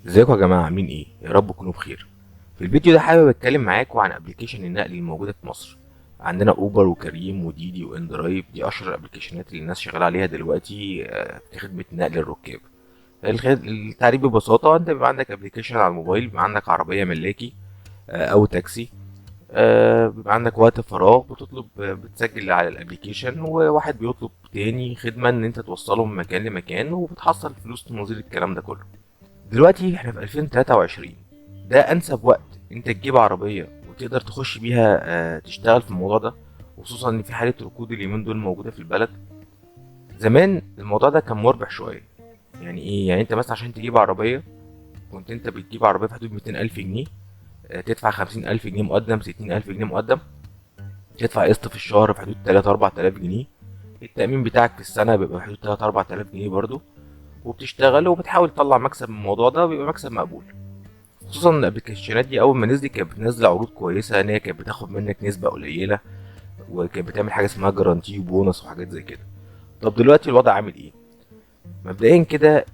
ازيكم يا جماعة؟ عاملين ايه؟ يا رب تكونوا بخير. في الفيديو ده حابب اتكلم معاكم عن application النقل الموجودة في مصر. عندنا اوبر وكريم وديدي واندرايف، دي اشهر ال applicationات اللي الناس شغالة عليها دلوقتي في خدمة نقل الركاب. التعريف ببساطة، انت بيبقى عندك application على الموبايل، بيبقى عندك عربية ملاكي او تاكسي، بيبقى عندك وقت فراغ بتطلب، بتسجل على ال application، وواحد بيطلب تاني خدمة ان انت توصله من مكان لمكان، وبتحصل فلوس نظير الكلام ده كله. دلوقتي احنا في 2023، ده انسب وقت انت تجيب عربية وتقدر تخش بيها، تشتغل في الموضوع ده، وخصوصا ان في حالة ركود اليومين دول موجودة في البلد. زمان الموضوع ده كان مربح شوية. يعني ايه؟ يعني انت مثلا عشان تجيب عربية كنت انت بتجيب عربية في حدود 200,000 جنيه، تدفع 50,000 جنيه مقدم، 60,000 جنيه مقدم، تدفع قسط في الشهر في حدود تلاتة أربعة آلاف جنيه، التأمين بتاعك في السنة بيبقى في حدود تلاتة أربعة آلاف جنيه برضو، وبتشتغل وبتحاول تطلع مكسب من الموضوع ده، وبيبقى مكسب مقبول. خصوصا ال applicationات دي اول ما نزلت كانت بتنزل عروض كويسه، ان هي كانت بتاخد منك نسبه قليله، وكانت بتعمل حاجة اسمها guarantee و bonus وحاجات زي كده. طب دلوقتي الوضع عامل ايه؟ مبدئيا كده،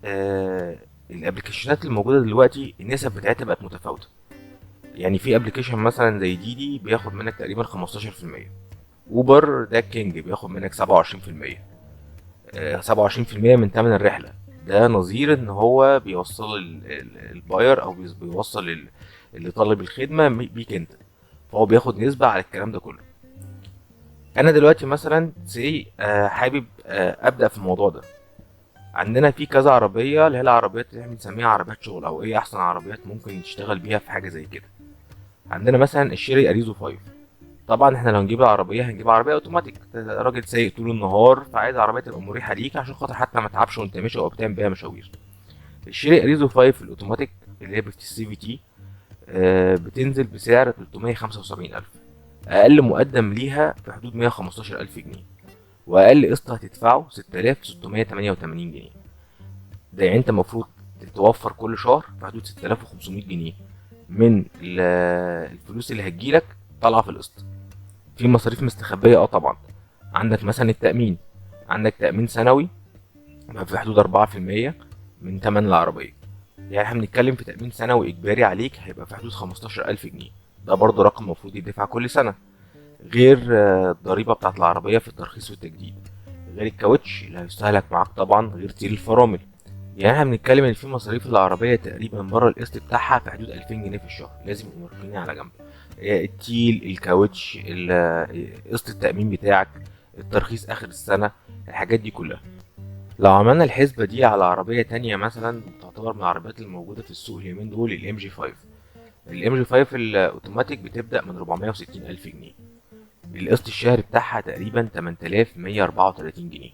ال applicationات الموجودة دلوقتي النسب بتاعتها بقت متفاوتة. يعني في application مثلا زي ديدي بياخد منك تقريبا خمستاشر في المية، اوبر ده كينج بياخد منك سبعة وعشرين في المية، سبعة وعشرين في المية من تمن الرحلة. ده نظير ان هو بيوصل ال buyer او بيوصل اللي طالب الخدمة بيك انت، فهو بياخد نسبة على الكلام ده كله. انا دلوقتي مثلا حابب، ابدأ في الموضوع ده. عندنا في كذا عربية، اللي هي العربيات اللي احنا بنسميها عربيات شغل، او ايه احسن عربيات ممكن تشتغل بيها في حاجة زي كده. عندنا مثلا الشيري اريزو 5. طبعا احنا لو هنجيب العربية هنجيب عربية اوتوماتيك، راجل سايق طول النهار، فعايز عربية تبقى مريحة ليك عشان خاطر حتى ما تعبش وانت ماشي او بتعمل بيها مشاوير. الشيري اريزو 5 الاوتوماتيك اللي هي بالسي في تي، بتنزل بسعر 375,000، اقل مقدم ليها في حدود 115,000 جنيه، واقل قسط هتدفعه 6688 جنيه. ده يعني انت المفروض تتوفر كل شهر في حدود 6500 جنيه من الفلوس اللي هتجيلك طالعه في القسط. في مصاريف مستخبيه، طبعا عندك مثلا التامين، عندك تامين سنوي في حدود أربعة في المية من تمن العربية. يعني احنا بنتكلم في تأمين سنوي إجباري عليك هيبقى في حدود 15,000 جنيه، ده برضو رقم المفروض يدفع كل سنة، غير الضريبة بتاعت العربية في الترخيص والتجديد، غير الكاوتش اللي هيستهلك معاك طبعا، غير تيل الفرامل. يعني احنا بنتكلم ان في مصاريف العربية تقريبا بره القسط بتاعها في حدود 2000 جنيه في الشهر، لازم يبقوا مركنين على جنب. التيل، الكاوتش، قسط التأمين بتاعك، الترخيص آخر السنة، الحاجات دي كلها. لو عملنا الحسبة دي على عربية تانية مثلا تعتبر من العربيات الموجودة في السوق اليومين دول، الام جي 5. الام جي 5 الاوتوماتيك بتبدأ من 460,000 جنيه، القسط الشهري بتاعها تقريبا 8134 جنيه.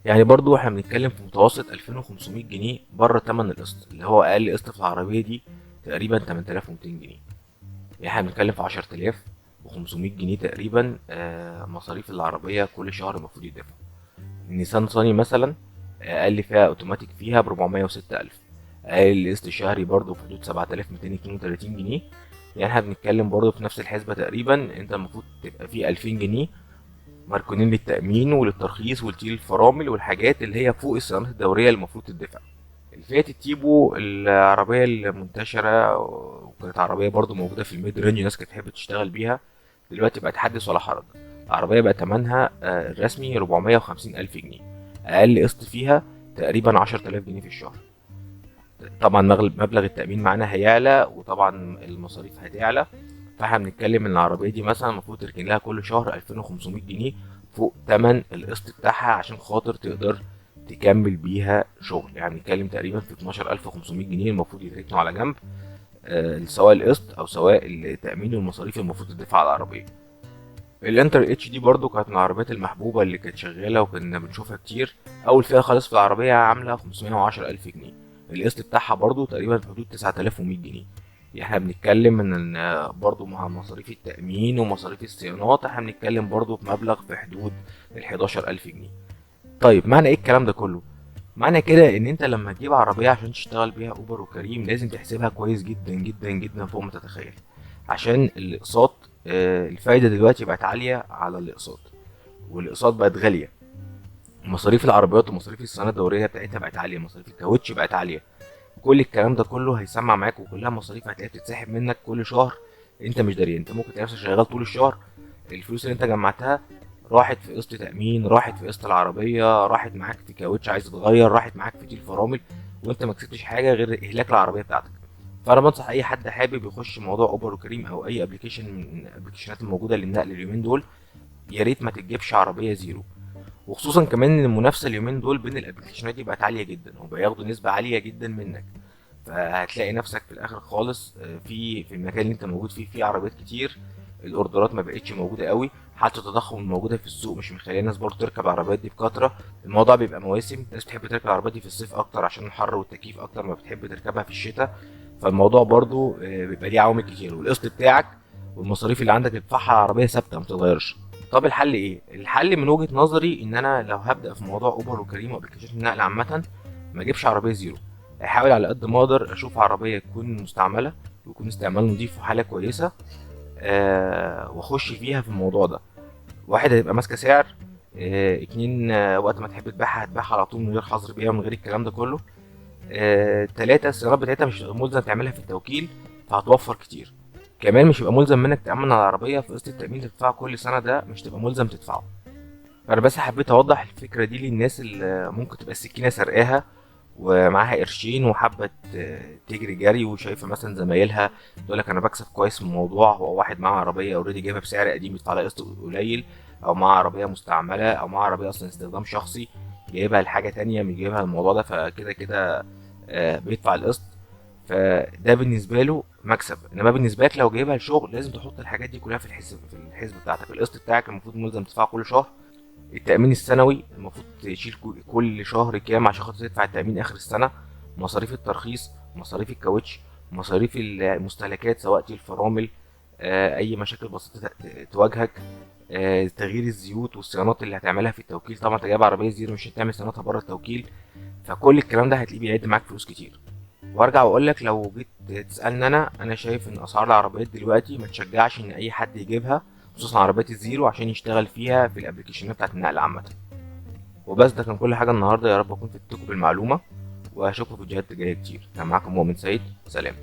يعني برضو احنا بنتكلم في متوسط 2500 جنيه بره تمن القسط، اللي هو اقل قسط في العربية دي تقريبا 8200 جنيه. يعني احنا بنتكلم في 10500 جنيه تقريبا، مصاريف العربية كل شهر المفروض يدفع. النيسان صاني مثلا اقل فئة اوتوماتيك فيها بربعمية وستة ألف، اقل قسط شهري برضو في حدود 7232 جنيه. يعني احنا بنتكلم برضو في نفس الحسبة تقريبا، انت المفروض تبقى فيه 2000 جنيه مركونين للتأمين وللترخيص ولتيل الفرامل والحاجات اللي هي فوق الصيانات الدورية اللي المفروض تدفع. الفئة التيبو العربية المنتشرة، وكانت عربية برضو موجودة في ال mid range، الناس كانت بتحب تشتغل بيها، دلوقتي بقت حدث ولا حرج. العربية بقى تمنها، الرسمي 450,000 جنيه، أقل قسط فيها تقريبا 10,000 جنيه في الشهر. طبعا مبلغ التأمين معانا هيعلى، وطبعا المصاريف هتعلى، فاحنا بنتكلم ان العربية دي مثلا المفروض تركن لها كل شهر 2500 جنيه فوق تمن القسط بتاعها عشان خاطر تقدر تكمل بيها شغل. يعني بنتكلم تقريبا في 12500 جنيه المفروض يتركنوا على جنب، سواء القسط او سواء التأمين والمصاريف المفروض تدفع على العربية. الانتر اتش دي برضو كانت من العربيات المحبوبة اللي كانت شغالة وكنا بنشوفها كتير. أول فئة خالص في العربية عاملة 510,000 جنيه، القسط بتاعها برضو تقريبا في حدود 9100 جنيه. يعني احنا بنتكلم ان برضو مع مصاريف التأمين ومصاريف الصيانات احنا بنتكلم برضو في مبلغ في حدود ال 11000 جنيه. طيب معنى ايه الكلام ده كله؟ معنى كده ان انت لما تجيب عربية عشان تشتغل بيها اوبر وكريم لازم تحسبها كويس جدا جدا جدا فوق ما تتخيل، عشان الاقساط، الفايدة دلوقتي بقت عالية على الاقساط، والاقساط بقت غالية، مصاريف العربيات ومصاريف الصيانة الدورية بتاعتها بقت عالية، مصاريف الكاوتش بقت عالية. كل الكلام ده كله هيسمع معاك، وكلها مصاريف هتلاقيها بتتسحب منك كل شهر انت مش داري. انت ممكن تلاقي نفسك شغال طول الشهر، الفلوس اللي انت جمعتها راحت في قسط تأمين، راحت في قسط العربية، راحت معاك في كاوتش عايز تتغير، راحت معاك في تيل فرامل، وانت ما كسبتش حاجة غير اهلاك العربية بتاعتك. فانا بنصح اي حد حابب يخش موضوع اوبر وكريم او اي application من ال application ات الموجودة للنقل اليومين دول، يا ريت ما تجيبش عربية زيرو. وخصوصا كمان ان المنافسة اليومين دول بين ال application ات دي بقت عالية جدا، وبياخدوا نسبه عالية جدا منك. فهتلاقي نفسك في الاخر خالص في المكان اللي انت موجود فيه في عربيات كتير، ال order ات ما بقتش موجودة قوي، حتى التضخم الموجودة في السوق مش مخليه الناس برضه تركب العربيات دي بكثرة. الموضوع بيبقى مواسم، الناس بتحب تركب العربيات دي في الصيف اكتر عشان الحر والتكييف اكتر ما بتحب تركبها في الشتاء. فالموضوع برضه بيبقى ليه عوامل كتير، والقسط بتاعك والمصاريف اللي عندك تدفعها على العربية ثابتة ما بتتغيرش. طب الحل ايه؟ الحل من وجهه نظري ان انا لو هبدا في موضوع اوبر وكريم و application النقل عامة، ما اجيبش عربية زيرو. احاول على قد ما اقدر اشوف عربية تكون مستعملة ويكون استعمال نظيف وحاله كويسة، واخش فيها في الموضوع ده. واحد هتبقى ماسكه سعر، اتنين وقت ما تحب تبيعها هتبيعها على طول من غير حظر بيع ومن غير الكلام ده كله، تلاتة الصيانات بتاعتها مش هتبقى ملزم تعملها في التوكيل فهتوفر كتير. كمان مش هيبقى ملزم منك تأمن على العربية في قسط التأمين اللي بتدفعه كل سنة ده مش تبقى ملزم تدفعه. فأنا بس حبيت أوضح الفكرة دي للناس اللي ممكن تبقى السكينة سرقاها ومعاها قرشين وحابة تجري جري، وشايفة مثلا زمايلها تقول لك أنا بكسب كويس من الموضوع، هو واحد معاه عربية already جايبها بسعر قديم يدفع لها قسط قليل، أو معاه عربية مستعملة، أو معاه عربية أصلا استخدام شخصي جايبها لحاجة تانية مش جايبها للموضوع ده، فكده كده بيدفع القسط، فده بالنسبة له مكسب. انما بالنسبة لك لو جايبها لشغل لازم تحط الحاجات دي كلها في الحسب بتاعتك. القسط بتاعك المفروض ملزم تدفعه كل شهر، التأمين السنوي المفروض تشيل كل شهر كام عشان خاطر تدفع التأمين آخر السنة، مصاريف الترخيص، مصاريف الكاوتش، مصاريف المستهلكات سواء تيل فرامل، أي مشاكل بسيطة تواجهك، تغيير الزيوت والصيانات اللي هتعملها في التوكيل. طبعا انت جايب عربية زيرو مش هتعمل صيانتها بره التوكيل، فكل الكلام ده هتلاقيه بيعد معاك فلوس كتير. وارجع واقول لك لو جيت تسالني انا شايف ان اسعار العربيات دلوقتي ما تشجعش ان اي حد يجيبها، خصوصا عربيات الزيرو، عشان يشتغل فيها في ال application ات بتاعت النقل عامة. وبس ده كان كل حاجة النهارده، يا رب اكون فدتكم بالمعلومه، واشوفكم في فيديوهات جاية كتير. كان معاكم مؤمن سيد، سلام.